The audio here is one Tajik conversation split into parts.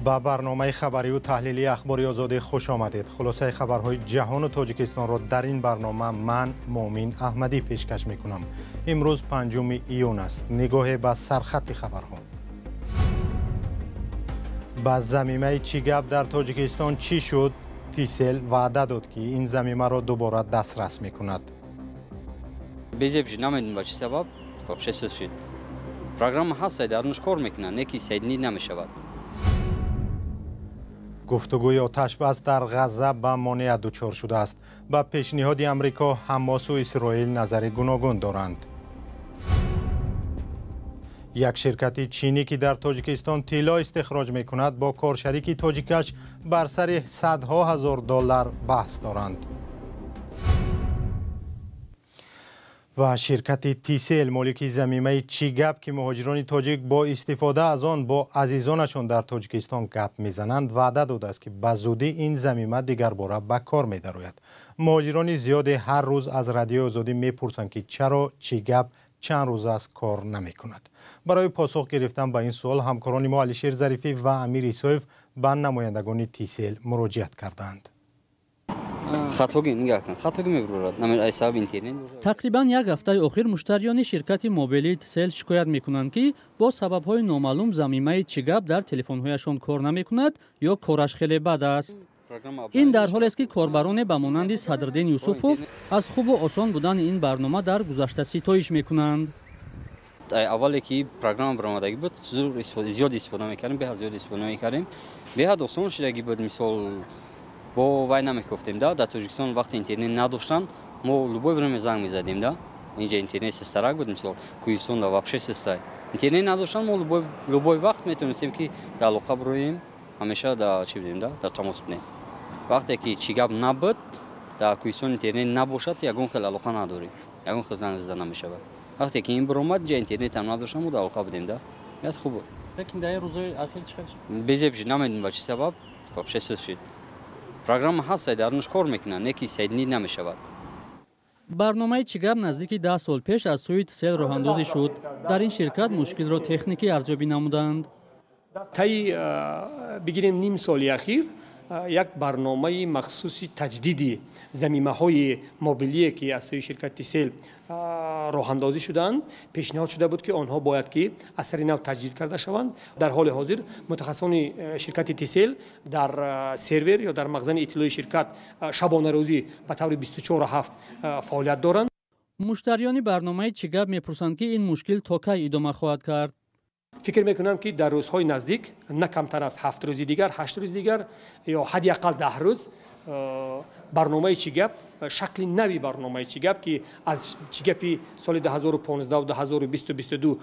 Ба барномаи хабарию таҳлилии Ахбори Озодӣ хуш омадед. Хулосаи хабарҳои ҷаҳону Тоҷикистонро дар ин барнома ман, Муъмин Аҳмадӣ, пешкаш мекунам. Имрӯз 5 июн аст. Нигоҳе ба сархати хабарҳо. Ба замимаи «Чӣ гап» дар Тоҷикистон чӣ шуд? Тисел ваъда дод, ки ин замимаро дубора дастрас мекунад. Безеб шуд, намедонам, ба чӣ сабаб, вообще суст шуд. Программа ҳаст, дарунаш кор мекунад, не ки соединить намешавад. Гуфтугӯи оташбас дар Ғазза ба монеа дучор шудааст. Ба пешниҳоди Амрико Ҳамосу Исроил назари гуногун доранд. Як ширкати чинӣ, ки дар Тоҷикистон тилло истихроҷ мекунад, бо коршарики тоҷикаш бар сари садҳо ҳазор доллар баҳс доранд. Ва ширкати Тисел, молики замимаи «Чӣ гап», ки муҳоҷирони тоҷик бо истифода аз он бо азизонашон дар Тоҷикистон гап мезананд, ваъда додааст, ки ба зудӣ ин замима дигарбора ба кор медарояд. Муҳоҷирони зиёде ҳар рӯз аз Радиои Озодӣ мепурсанд, ки чаро «Чӣ гап» чанд рӯз аст кор намекунад. Барои посух гирифтан ба ин суол ҳамкорони мо Алишер Зарифӣ ва Амир Исоев ба намояндагони Тисел муроҷиат карданд. Хатогӣ нигоҳ кун, хатогӣ мебурад, ай сабаби интернет. Тақрибан як ҳафтаи охир муштариёни ширкати мобилии Тисел шикоят мекунанд, ки бо сабабҳои номаълум замимаи «Чӣ гап» дар телефонҳояшон кор намекунад ё кораш хеле бад аст. Ин дар ҳолест, ки корбароне ба монанди Садриддин Юсуфов аз хубу осон будани ин барнома дар гузашта ситоиш мекунанд. Аввале ки программа баромадагӣ буд, зиёд истифода мекардем, беҳад зиёд истифода мекардем, беҳад осон шудагӣ буд. Мисол, бо вай намекофтем да, дар Тоҷикистон вақте интернет надоштан, мо любое время занг мезадем да. Инҷа интернет систарак буд, мисол, Кӯҳистон да вообще систай. Интернет надоштан, мо любой вақт метавонистем, ки дар алоқа бироем, ҳамеша дар чӣ будем да, дар тамос будем. Вақте ки «Чӣ гап» набуд, дар Кӯҳистон интернет набошад, ягон хел алоқа надорӣ, ягон хел занг зада намешавад. Вақте ки ин биромад, инҷа интернетам надоштан, мо дар алоқа будем да, яд хуб буд. Лекин дар ин рӯзҳои ахир чӣ хел шуд? Безеб шуд, намедонам, ба чӣ сабаб, вообще суст шуд. Программа ҳаст, дарунаш кор мекунад, не ки соединить намешавад. Барномаи «Чӣ гап» наздики 10 сол пеш аз сӯи Тисел роҳандозӣ шуд. Дар ин ширкат мушкилро техникӣ арзёбӣ намуданд. Таи бигирем ним соли ахир як барномаи махсуси таҷдиди замимаҳои мобилие, ки аз сӯи ширкати Тисел роҳандозӣ шудаанд, пешниҳод шуда буд, ки онҳо бояд ки аз сари нав таҷдид карда шаванд. Дар ҳоли ҳозир мутахассисони ширкати Тисел дар сервер ё дар мағзани иттилои ширкат шабонарӯзӣ ба таври 24/7 фаъолият доранд. Муштариёни барномаи «Чӣ гап» мепурсанд, ки ин мушкил то кай идома хоҳад кард. Фикр мекунам, ки дар рӯзҳои наздик, на камтар аз 7 рӯзи дигар, 8 рӯзи дигар ё ҳадди ақал 10 рӯз, барномаи «Чӣ гап», шакли нави барномаи «Чӣ гап», ки аз «Чӣ гапи» соли 2015, 2020, 22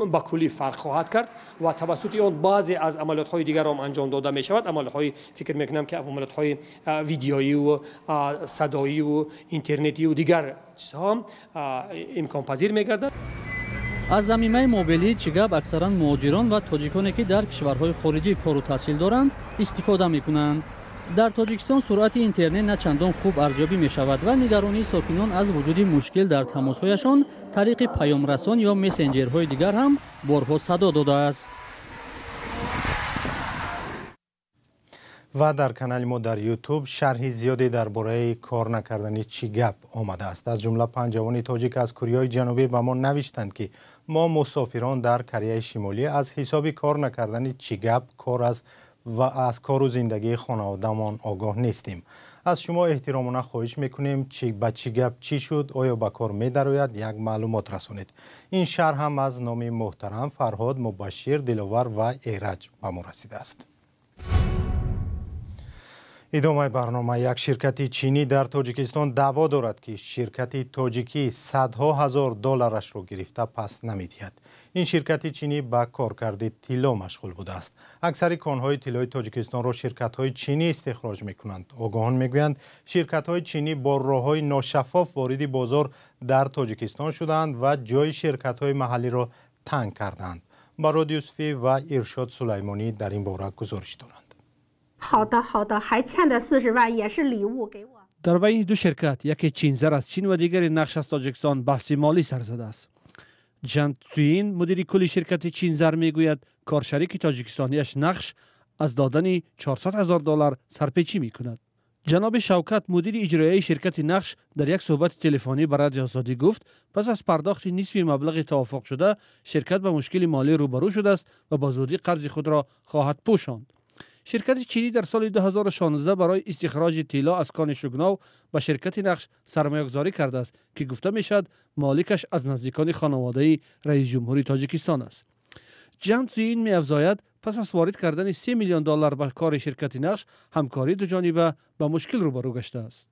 ба куллӣ фарқ хоҳад кард ва тавассути он баъзе аз амалиётҳои дигарам анҷом дода мешавад. Амалиётҳои, фикр мекунам, ки амалиётҳои видеоиву садоиву интернетиву дигар чизҳо имконпазир мегардад. Аз замимаи мобилии «Чӣ гап» аксаран муҳоҷирон ва тоҷиконе, ки дар кишварҳои хориҷӣ кору таҳсил доранд, истифода мекунанд. Дар Тоҷикистон суръати интернет на чандон хуб арзёбӣ мешавад ва нигаронии сокинон аз вуҷуди мушкил дар тамосҳояшон тариқи паёмрасон ё мессенҷерҳои дигар ҳам борҳо садо додааст. Ва дар канали мо дар Ютуб шарҳи зиёде дар бораи кор накардани «Чӣ гап» омадааст. Аз ҷумла панҷ ҷавони тоҷик аз Кореяи Ҷанубӣ ба мо навиштанд, ки мо, мусофирон дар Кореяи Шимолӣ, аз ҳисоби кор накардани «Чӣ гап» кор аз ва аз кору зиндагии хонаводамон огоҳ нестем. Аз шумо эҳтиромона хоҳиш мекунем, чи ба «Чӣ гап» чӣ шуд, оё ба кор медарояд, як маълумот расонед. Ин шарҳ ҳам аз номи муҳтарам Фарҳод, Мубашшир, Диловар ва Эраҷ ба мо расидааст. Идомаи барнома. Як ширкати чинӣ дар Тоҷикистон даъво дорад, ки ширкати тоҷикӣ садҳо ҳазор долларашро гирифта пас намедиҳад. Ин ширкати чинӣ ба коркарди тилло машғул будааст. Аксари конҳои тиллои Тоҷикистонро ширкатҳои чинӣ истихроҷ мекунанд. Огоҳон мегӯянд, ширкатҳои чинӣ бо роҳҳои ношаффоф вориди бозор дар Тоҷикистон шудаанд ва ҷои ширкатҳои маҳаллиро танг карданд. Барод Юсуфӣ ва Иршод Сулаймонӣ дар ин бора гузориш доранд. 好的，好的，还欠着40万，也是礼物给我。 Дар байни ду ширкат, яке Чинзар аз Чин ва дигаре Нақш аз Тоҷикистон, баҳси молӣ сар задааст. Ҷан Цуин, мудири кулли ширкати Чинзар, мегӯяд, коршарики тоҷикистонияш Нақш аз додани 400 ҳазор доллар сарпечӣ мекунад. Ҷаноби Шавкат, мудири иҷроияи ширкати Нақш, дар як суҳбати телефонӣ ба Радиои Озодӣ гуфт, пас аз пардохти нисфи маблағи тавофуқшуда ширкат ба мушкили молӣ рӯбарӯ шудааст ва ба зудӣ қарзи худро хоҳад пӯшонд. Ширкати чинӣ дар соли 2016 барои истихроҷи тилло аз кони Шугнов ба ширкати Нақш сармоягузорӣ кардааст, ки гуфта мешавад моликаш аз наздикони хонаводаи раиси ҷумҳури Тоҷикистон аст. Ҷан Цзуин меафзояд, пас аз ворид кардани 3 миллион доллар ба кори ширкати Нақш, ҳамкории дуҷониба ба мушкил рӯбарӯ гаштааст.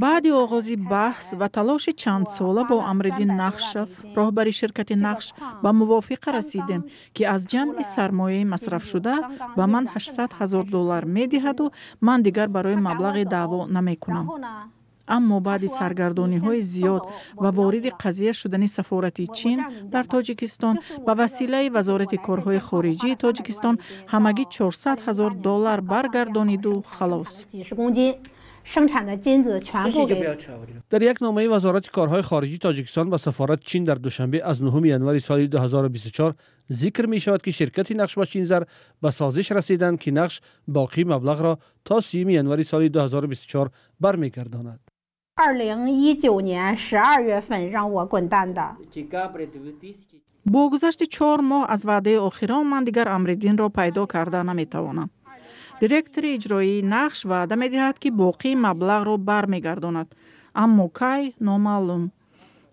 Баъди оғози баҳс ва талоши чандсола бо Амриддин Нақшов, роҳбари ширкати Нақш, ба мувофиқа расидем, ки аз ҷамъи сармояи масрафшуда ба ман 800 ҳазор доллар медиҳаду ман дигар барои маблағи даъво намекунам. Аммо баъди саргардониҳои зиёд ва вориди қазия шудани сафорати Чин дар Тоҷикистон ба василаи Вазорати корҳои хориҷии Тоҷикистон ҳамагӣ 400 ҳазор доллар баргардониду халос. Дар як номаи Вазорати корҳои хориҷии Тоҷикистон ба сафорати Чин дар Душанбе аз 9 январи соли 2024 зикр мешавад, ки ширкати Нақш ва Чинзар ба созиш расиданд, ки Нақш боқии маблағро то 30 январи соли 2024 бармегардонад. Бо гузашти 4 моҳ аз ваъдаи охирон ман дигар Амриддинро пайдо карда наметавонам. Директори иҷроии Нақш ваъда медиҳад, ки боқии маблағро бармегардонад, аммо кай номаълум.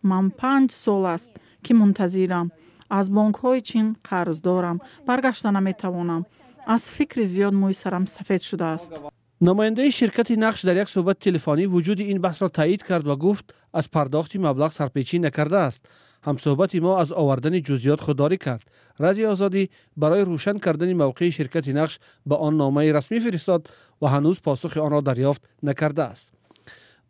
Ман 5 сол аст, ки мунтазирам. Аз бонкҳои Чин қарздорам, баргашта наметавонам. Аз фикри зиёд мӯи сарам сафед шудааст. Намояндаи ширкати Нақш дар як суҳбати телефонӣ вуҷуди ин баҳсро таъид кард ва гуфт, аз пардохти маблағ сарпечӣ накардааст. Ҳамсуҳбати мо аз овардани ҷузъиёт худдорӣ кард. Радиои Озодӣ барои рӯшан кардани мавқеи ширкати Нақш ба он номаи расмӣ фиристод ва ҳанӯз посухи онро дарёфт накардааст.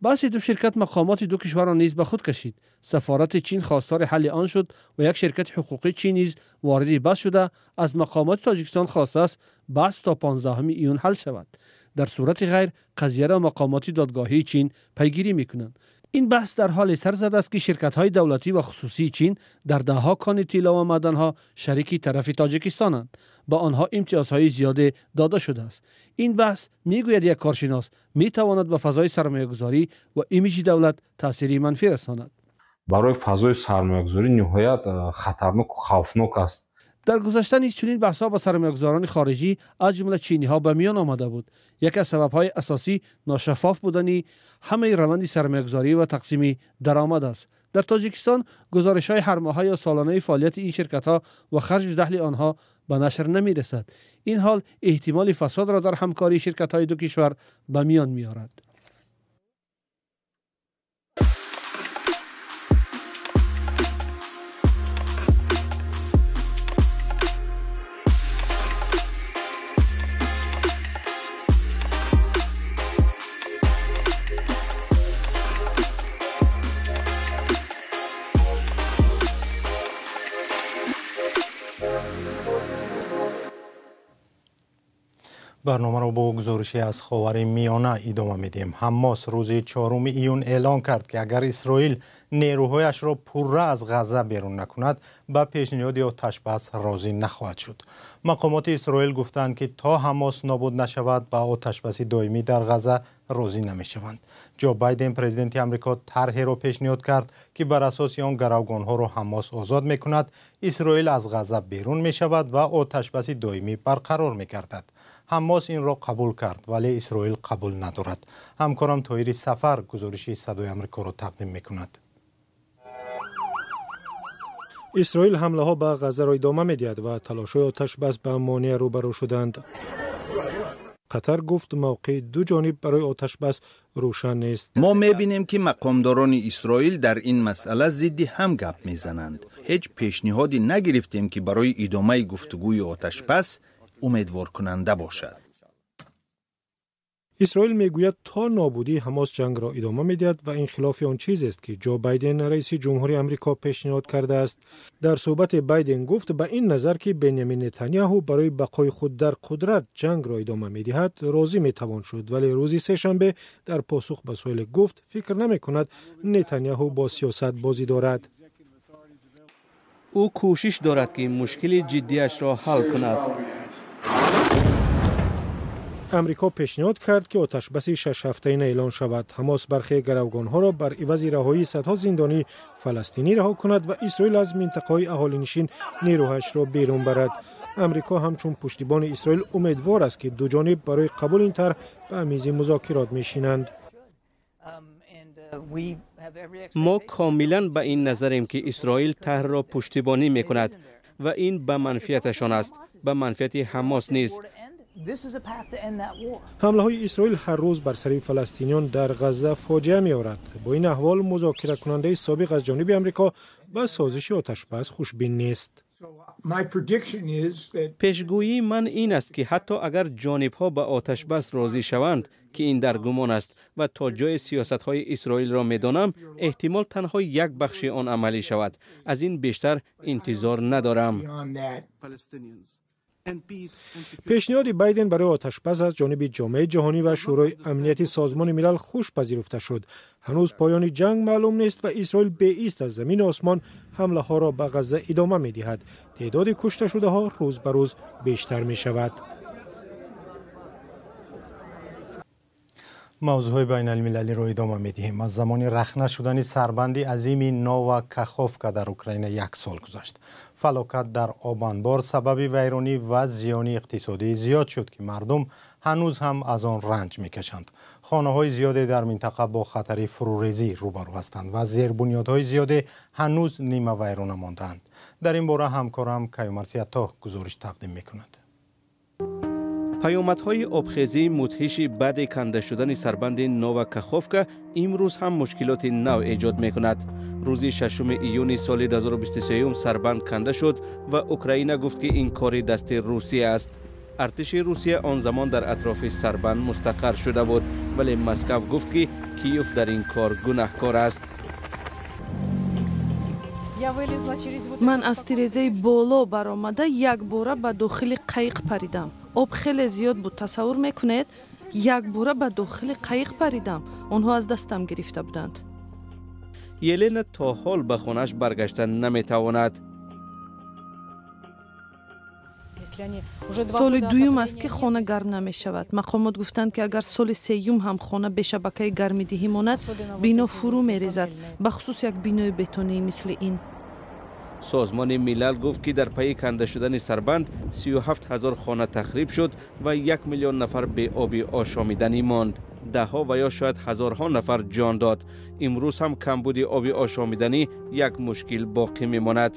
Баҳси ду ширкат мақомоти ду кишварро низ ба худ кашид. Сафорати Чин хостори ҳалли он шуд ва як ширкати ҳуқуқии Чин низ вориди баҳс шуда аз мақомоти Тоҷикистон хостааст баҳс то 15 июн ҳал шавад. Дар сурати ғайр қазияро мақомоти додгоҳии Чин пайгирӣ мекунанд. Ин баҳс дар ҳоле сар задааст, ки ширкатҳои давлатӣ ва хусусии Чин дар даҳҳо кони тилло ва маъданҳо шарики тарафи Тоҷикистонанд. Ба онҳо имтиёзҳои зиёде дода шудааст. Ин баҳс, мегӯяд як коршинос, метавонад ба фазои сармоягузорӣ ва имиҷи давлат таъсири манфӣ расонад. Барои фазои сармоягузорӣ ниҳоят хатарноку хавфнок аст. Дар гузашта низ чунин баҳсҳо ба сармоягузорони хориҷӣ аз ҷумла чиниҳо ба миён омада буд. Яке аз сабабҳои асосӣ ношаффоф будани ҳамаи раванди сармоягузорӣ ва тақсими даромад аст. Дар Тоҷикистон гузоришҳои ҳармоҳа ё солонаи фаъолияти ин ширкатҳо ва харҷу дахли онҳо ба нашр намерасад. Ин ҳол эҳтимоли фасодро дар ҳамкории ширкатҳои ду кишвар ба миён меорад. Барномаро бо гузорише аз Ховари Миёна идома медиҳем. Ҳамос рӯзи 4 июн эълон кард, ки агар Исроил нерӯҳояшро пурра аз Ғазза берун накунад, ба пешниҳоди оташбас розӣ нахоҳад шуд. Мақомоти Исроил гуфтанд, ки то Ҳамос нобуд нашавад, ба оташбаси доимӣ дар Ғазза розӣ намешаванд. Ҷо Байден, президенти Амрико, тарҳеро пешниҳод кард, ки бар асоси он гаравгонҳоро Ҳамос озод мекунад, Исроил аз Ғазза берун мешавад ва оташбаси доимӣ барқарор мегардад. Ҳамос инро қабул кард, вале Исроил қабул надорад. Ҳамкорам Тоҳири Сафар гузориши Садои Амрикоро тақдим мекунад. Исроил ҳамлаҳо ба Ғаззаро идома медиҳад ва талошҳои оташбас ба монеа рӯбарӯ шуданд. Қатар гуфт, мавқеи ду ҷониб барои оташбас рӯшан нест. Мо мебинем, ки мақомдорони Исроил дар ин масъала зидди ҳам гап мезананд. Ҳеҷ пешниҳоде нагирифтем, ки барои идомаи гуфтугӯи оташбас умедворкунанда бошад. Исроил мегӯяд, то нобудии Ҳамос ҷангро идома медиҳад ва ин хилофи он чизест, ки Ҷо Байден, раиси ҷумҳури Амрико, пешниҳод кардааст. Дар суҳбате Байден гуфт, ба ин назар, ки Бенямин Нетаняҳу барои бақои худ дар қудрат ҷангро идома медиҳад, розӣ метавон шуд, вале рӯзи сешанбе дар посух ба суоле гуфт, фикр намекунад Нетаняҳу бо сиёсат бозӣ дорад. Ӯ кӯшиш дорад, ки мушкили ҷиддиашро ҳал кунад. Амрико пешниҳод кард, ки оташбаси шашҳафтаина эълон шавад. Ҳамос бархе гаравгонҳоро бар ивази раҳоии садҳо зиндонии фаластинӣ раҳо кунад ва Исроил аз минтақаҳои аҳолинишин нерӯҳашро берун барад. Амрико ҳамчун пуштибони Исроил умедвор аст, ки ду ҷониб барои қабули ин тарҳ ба мизи музокирот мешинанд. Мо комилан ба ин назарем, ки Исроил тарҳро пуштибонӣ мекунад ва ин ба манфиаташон аст, ба манфиати Ҳамос низ. Ҳамлаҳои Исроил ҳар рӯз бар сари фаластиниён дар Ғазза фоҷиа меорад. Бо ин аҳвол, музокиракунандаи собиқ аз ҷониби Амрико ба созиши оташбас хушбин нест. Пешгӯии ман ин аст, ки ҳатто агар ҷонибҳо ба оташбас розӣ шаванд, ки ин дар гумон аст ва то ҷои сиёсатҳои Исроилро медонам, эҳтимол танҳо як бахши он амалӣ шавад. Аз ин бештар интизор надорам. Пешниҳоди Байден барои оташбас аз ҷониби ҷомеаи ҷаҳонӣ ва Шӯрои Амнияти Созмони Милал хуш пазируфта шуд. Ҳанӯз поёни ҷанг маълум нест ва Исроил беист аз замину осмон ҳамлаҳоро ба Ғазза идома медиҳад. Теъдоди кушташудаҳо рӯз ба рӯз бештар мешавад. Мавзӯъҳои байналмилалиро идома медиҳем. Аз замони рахна шудани сарбанди азими Нова Каховка дар Украина як сол гузашт. Фалокат дар обанбор сабаби вайронӣ ва зиёни иқтисодии зиёд шуд, ки мардум ҳанӯз ҳам аз он ранҷ мекашанд. Хонаҳои зиёде дар минтақа бо хатари фурӯрезӣ рӯбарӯ ҳастанд ва зербунёдҳои зиёде ҳанӯз нимавайрона мондаанд. Дар ин бора ҳамкорам Каюмарс Ато гузориш тақдим мекунад. Паёмадҳои обхезии мудҳиши баъди канда шудани сарбанди Нова Каховка имрӯз ҳам мушкилоти нав эҷод мекунад. Рӯзи 6 июни соли 2023 сарбанд канда шуд ва Украина гуфт, ки ин кори дасти Русия аст. Артиши Русия он замон дар атрофи сарбанд мустақар шуда буд, вале Москав гуфт, ки Киев дар ин кор гунаҳкор аст. Ман аз тирезаи боло баромада якбора ба дохили қайиқ паридам. Об хеле зиёд буд, тасаввур мекунед? Якбора ба дохили қайиқ паридам. Онҳо аз дастам гирифта буданд. Елена то ҳол ба хонааш баргашта наметавонад. Соли дуюм аст, ки хона гарм намешавад. Мақомот гуфтанд, ки агар соли сеюм ҳам хона бе шабакаи гармидиҳӣ монад, бино фурӯ мерезад, бахусус як бинои бетонии мисли ин. Созмони Милал гуфт, ки дар пайи канда шудани сарбанд 37 ҳазор хона тахриб шуд ва 1 миллион нафар беоби ошомиданӣ монд. Даҳҳо ва ё шояд ҳазорҳо нафар ҷон дод. Имрӯз ҳам камбуди оби ошомиданӣ як мушкил боқӣ мемонад.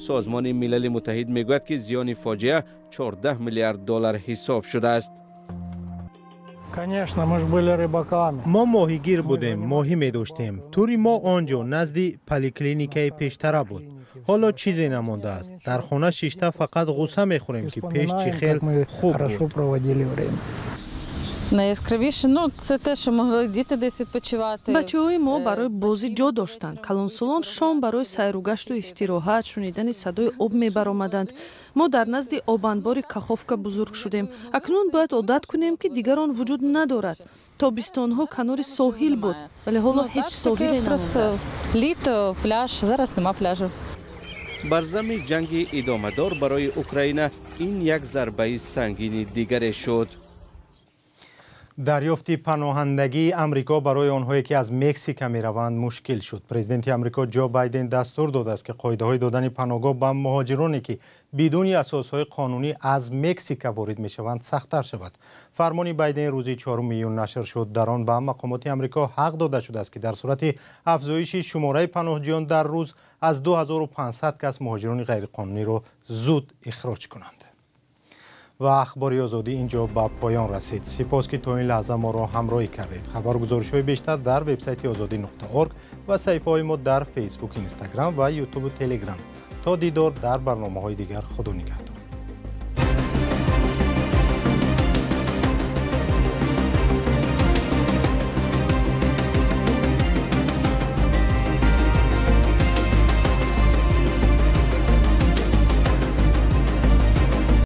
Созмони Милали Муттаҳид мегӯяд, ки зиёни фоҷиа 14 миллиард доллар ҳисоб шудааст. Мо моҳигир будем, моҳӣ медоштем. Тури мо он ҷо назди поликлиникаи пештара буд. Ҳоло чизе намондааст. Дар хона шишта фақат ғусса мехӯрем, ки пеш чӣ хел хуб буд. Найяскравіше, ну, це те, що могли діти десь відпочивати. Бачаҳои мо барои бозӣ ҷо доштанд. Калонсолон шом барои сайругашту истироҳат, шунидани садои об мебаромаданд. Мо дар назди обанбори Каховка бузург шудем. Акнун бояд одат кунем, ки дигар он вуҷуд надорад. Тобистонҳо канори соҳил буд, вале ҳоло ҳеҷ соҳиле намондааст. Літо, пляж, зараз нема пляжу. Бар зами ҷанги идомадор барои Украина ин як зарбаи сангини дигаре шуд. Дарёфти паноҳандагии Амрико барои онҳое, ки аз Мексика мераванд, мушкил шуд. Президенти Амрико Ҷо Байден дастур додааст, ки қоидаҳои додани паноҳгоҳ ба муҳоҷироне, ки бидуни асосҳои қонунӣ аз Мексика ворид мешаванд, сахттар шавад. Фармони Байден рӯзи 4 июн нашр шуд. Дар он ба мақомоти Амрико ҳақ дода шудааст, ки дар сурати афзоиши шумораи паноҳҷиён дар рӯз аз 2500 кас муҳоҷирони ғайриқонуниро зуд ихроҷ кунанд. Ва Ахбори Озодӣ инҷо ба поён расид. Сипос, ки то ин лаҳза моро ҳамроҳӣ кардед. Хабаргузоришҳои бештар дар вебсайти озодӣ.org ва саҳифаҳои мо дар Фейсбук, Инстаграм ва Ютубу Телеграм. То дидор дар барномаҳои дигар, худо нигаҳдор.